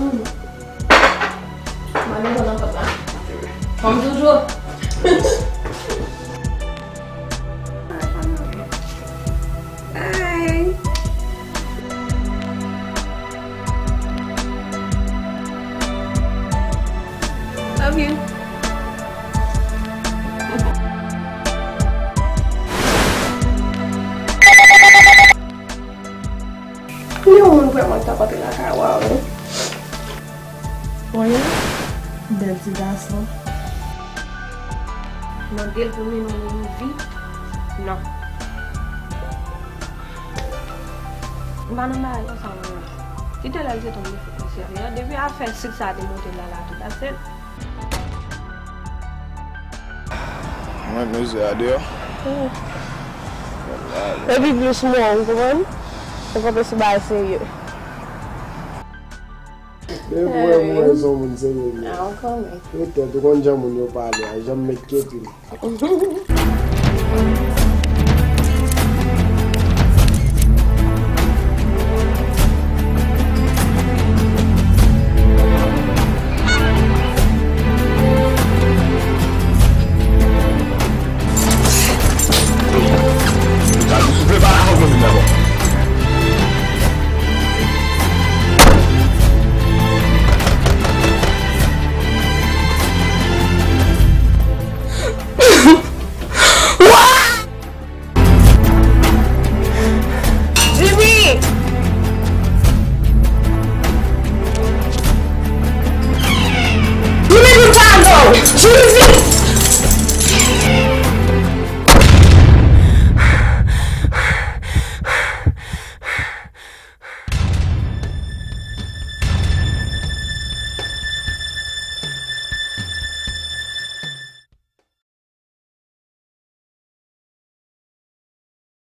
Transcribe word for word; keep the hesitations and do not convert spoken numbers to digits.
Mwen desann nan pòt la. Kòm toujou. Bye. Love you. Yon moun vrèman k t ap antre lakay ou a, wi. Oye, bèl ti gason. Mande l pou mennen w yon vi? Non. M pa nan bagay konsa, mwen. Kite l al jete yon mesye serye. Depi afè sik sa te monte la, la tou pase. Mwen, mezye a deyò. Epi plis mwen, ou konprann? Ou kanpe sou bagay serye. Depi mwen, mwen se yon moun serye, vre. Ah, ou kanmenm. Petèt, ou konn jan moun yo pale a, jan m met kepi m.